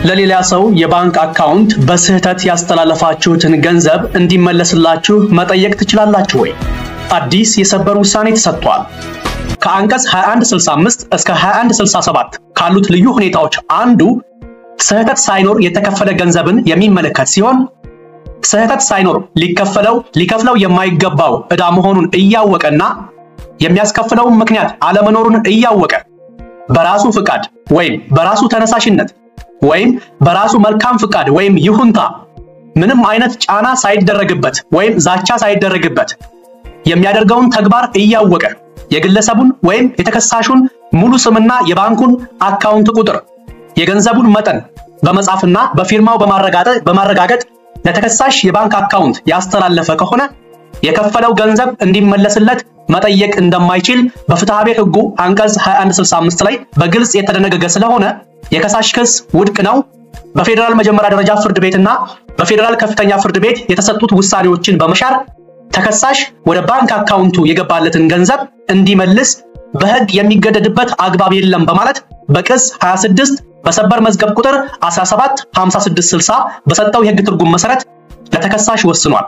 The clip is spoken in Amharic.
ለሌላ ሰው የባንክ አካውንት በስህተት ያስተላለፋችሁትን ገንዘብ እንዲመለስላችሁ መጠየቅ ትችላላችሁ ወይ? አዲስ የሰበር ውሳኔ ተሰጥቷል። ከአንቀጽ 2165 እስከ 2167 ካሉት ልዩ ሁኔታዎች አንዱ ስህተት ሳይኖር የተከፈለ ገንዘብን የሚመለከት ሲሆን፣ ስህተት ሳይኖር ሊከፍለው የማይገባው ዕዳ መሆኑን እያወቀና የሚያስከፍለውን ምክንያት አለመኖሩን እያወቀ በራሱ ፍቃድ ወይም በራሱ ተነሳሽነት ወይም በራሱ መልካም ፍቃድ ወይም ይሁንታ ምንም አይነት ጫና ሳይደረግበት ወይም ዛቻ ሳይደረግበት የሚያደርገውን ተግባር እያወቀ የግለሰቡን ወይም የተከሳሹን ሙሉ ስምና የባንኩን አካውንት ቁጥር፣ የገንዘቡን መጠን በመጻፍና በፊርማው በማረጋገጥ ለተከሳሽ የባንክ አካውንት ያስተላለፈ ከሆነ የከፈለው ገንዘብ እንዲመለስለት መጠየቅ እንደማይችል በፍትሐብሔር ሕጉ አንቀጽ 2165 ላይ በግልጽ የተደነገገ ስለሆነ የከሳሽ ክስ ውድቅ ነው። በፌዴራል መጀመሪያ ደረጃ ፍርድ ቤትና በፌዴራል ከፍተኛ ፍርድ ቤት የተሰጡት ውሳኔዎችን በመሻር ተከሳሽ ወደ ባንክ አካውንቱ የገባለትን ገንዘብ እንዲመልስ በሕግ የሚገደድበት አግባብ የለም በማለት በቅጽ 26 በሰበር መዝገብ ቁጥር 175660 በሰጠው የሕግ ትርጉም መሰረት ለተከሳሽ ወስኗል።